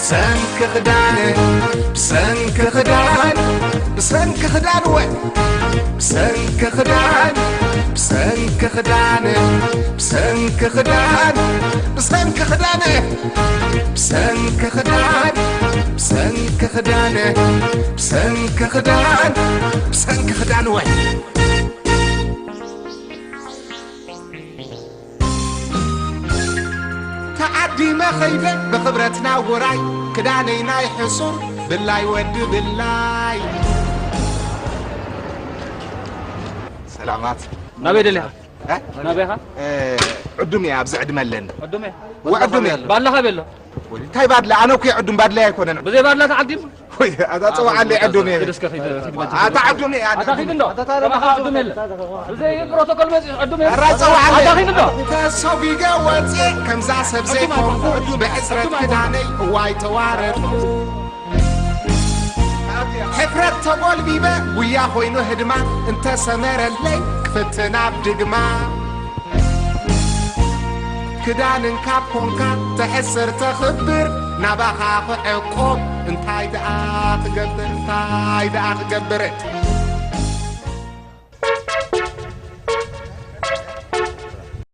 ብሰንኪ ክዳን፣ ብሰንኪ ክዳን፣ ብሰንኪ ክዳን ወ-፣ ብሰንኪ ክዳን፣ ብሰንኪ ክዳን፣ ብሰንኪ ክዳን፣ ብሰንኪ ክዳን፣ ብሰንኪ ክዳን፣ ብሰንኪ ክዳን፣ ብሰንኪ ክዳን፣ ብሰንኪ ክዳን ወ-፣ ተዓዲመ ኸይደ ብኽብረትና ውራይ፣ ክዳነይ ናይ ሕሱር ብላይ ወዲ ብላይ። ሰላማት። ናበይ ደሊኻ? እ? ናበይኻ? እ፣ ዕዱም እየ፣ ኣብዚ ዕድመ ኣለኒ። ዕዱም እየ። ወዕዱም እየ። ባላኻ ቤሎ። ወይ፣ እንታይ ባድላ? ኣነ እኮ ዕዱም ባድላ ኣይኮነን። ብዘይ ባድላ ተዓዲም? ወይ፣ ኣታ ጸዋዓለይ ዕዱም እየ። ክደስከ ኺድ፣ ኺድ በል። ኣታ ዕዱም እየ፣ ኣታ ኣታ ኺድ እንዶ። ከማኻ ዕዱም የለ። ብዘይ ፕሮቶኮል መጽእ ዕዱም የለ። ኣራ ጸዋዓለይ። ኣታ ኺድ እንዶ። ተሰጒገ ወጽእ ከምዛ ሰብ ዘይኮንኩ ብሕጽረት ክዳነይ እዋይ ተዋረድኩ። ሕፍረት ተጎልቢበ ጉያ ኮይኑ ህድማ እንተሰመረለይ ክፍትን ኣብ ድግማ። ክዳንን ካብ ኮንካ ተሕስር ተኽብር ናባኻ ክዕቆብ እንታይ ደኣ ክገብር እንታይ ደኣ ክገብር።